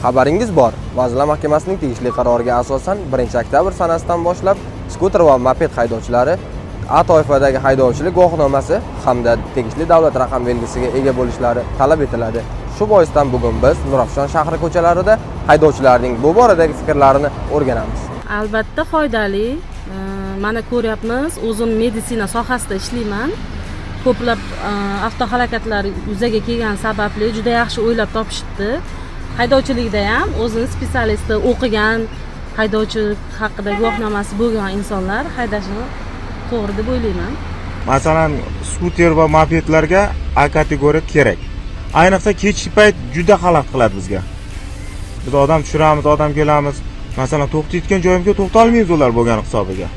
Xabaringiz bor, Vazirlar Mahkamasining tegishli qaroriga asosan 1 oktyabr sanasidan boshlab skuter va moped haydovchilari A toifadagi haydovchilik guvohnomasi hamda tegishli davlat raqam belgisiga ega bo'lishlari talab etiladi. Shu boisdan bugun biz Nurafshon shahri ko'chalarida haydovchilarning bu boradagi fikrlarini o'rganamiz. Albatta foydali. Mana ko'ryapmiz, o'zim meditsina sohasida ishlayman. Ko'plab avtohalokatlar yuzaga kelgani sababli juda yaxshi o'ylab topishibdi. Haydovchilikda ham o'zini специалист i, o'qigan, haydovchi haqida guvohnomasi bo'lgan insonlar haydashini to'g'ri deb o'ylayman. Masalan, skuter va mopedlarga A kategoriya kerak. Ayniqsa kechki payt juda xalaqit qiladi bizga. Biz odam tushiramiz, odam kelamiz. Masalan, to'xtayotgan joyimizga to'xtolmaymiz ular bo'lgani hisobiga.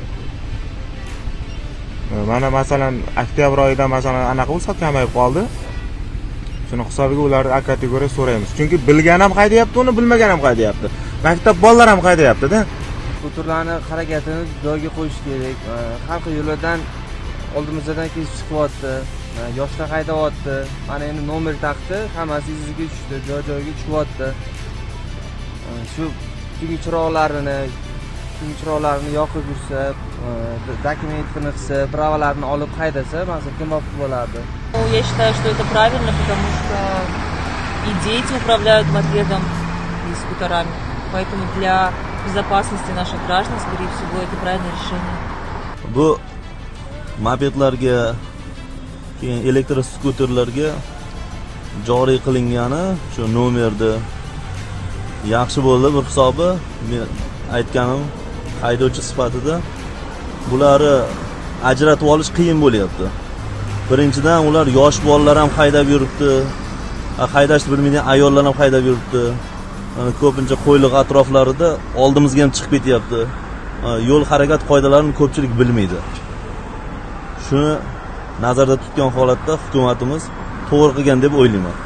Mana, masalan, oktyabr oyida, masalan, anaqa bo'lsa, kamayib qoldi. Shuni hisobiga ularni A kategoriya so'raymiz, chunki bilgan ham haydayapti uni, bilmagan ham haydayapti, maktab bolalar ham haydayaptida. Skuterlarni harakatini joyiga qo'yish kerak. Har xil yo'llardan oldimizdan kesib chiqyapti. Yoshlar haydayapti. Mana endi nomer taqdi, hammasi iziga tushdi, joy joyiga tushyapti. Shu tungi chiroqlarini yoqib yursa, dokumentini qilsa, права larini olib haydasa, maqsadga muvofiq bo'lardi. Ну, я считаю, что это правильно, потому что и дети управляют мопедом и скутерами. Поэтому для безопасности наших граждан, скорее всего, это правильное решение. Bu mopedlarga, keyin elektr skuterlarga joriy qilingani shu nomerni yaxshi bo'ldi bir hisobi. Men aytganim, haydovchi sifatida bularni ajratib olish qiyin bo'lyapti. Birinchidan, ular yosh bolalar ham haydab yuribdi, haydashni bilmaydigan ayollar ham haydab yuribdi. Mana, ko'pincha Qo'yliq atroflarida oldimizga ham chiqib ketyapti. Yo'l harakat qoidalarini ko'pchilik bilmaydi. Shuni nazarda tutgan holatda hukumatimiz to'g'ri qilgan deb o'ylayman.